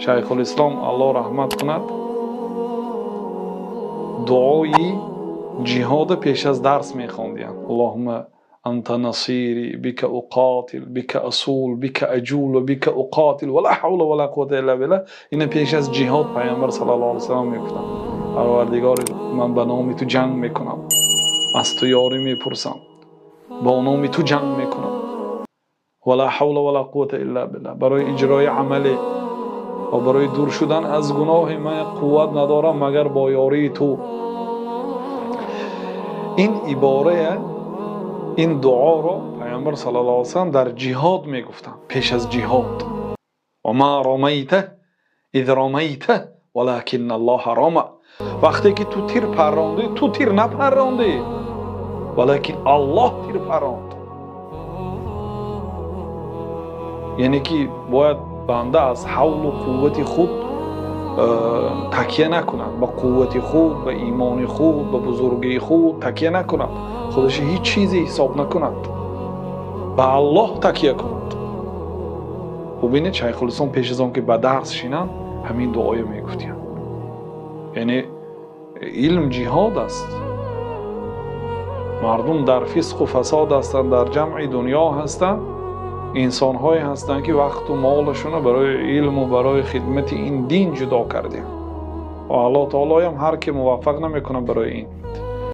Шайхулислом, Аллоҳ раҳмат кунад, дуои ҷиҳода пеш аз дарс мехондиянд. Аллоҳумма анта насири бика уқотил бика асул бика аҷул ва бика уқотил ва ла ҳавла ва ла қуввата илла биллаҳ. Ина пеш аз ҷиҳод Пайғамбар саллаллоҳу алайҳи васаллам мегуфтанд: Парвардигор, ман ба номи ту ҷанг мекунам, аз ту ёрӣ мепурсам, бо номи ту ҷанг мекунам, ва ла ҳавла ва ла қуввата илла биллаҳ. Барои иҷрои амале ва барои дур шудан аз гуноҳи ман қувват надорам магар бо ёрии ту. Ин иборая, ин дуоро Пайғамбар саллаллоҳу алайҳи васаллам дар ҷиҳод мегуфтанд, пеш аз ҷиҳод. Ва ма рамайта из рамайта валакинна Аллоҳа рама. Вақте ки ту тир паррондӣ, ту тир напаррондӣ, валакин Аллоҳ тир парронд. Яъне ки бояд банда аз ҳавлу қуввати худ такя накунад, ба қуввати худ, ба имони худ, ба бузургии худ такя накунад, худаш ҳеҷ чизе ҳисоб накунад, ба Аллоҳ такя кунад. Бубинед, Шайхулислом пеш аз он ки ба дарс шинанд, ҳамин дуоя мегуфтиянд. Яъне илм ҷиҳод аст. Мардум дар фисқу фасод ҳастанд, дар ҷамъи дунё ҳастанд, инсонҳое ҳастанд ки вақту молашонро барои илму барои хидмати ин дин ҷудо кардем. Ва Аллоҳ таолоям ҳар ки муваффақ намекунад барои ин.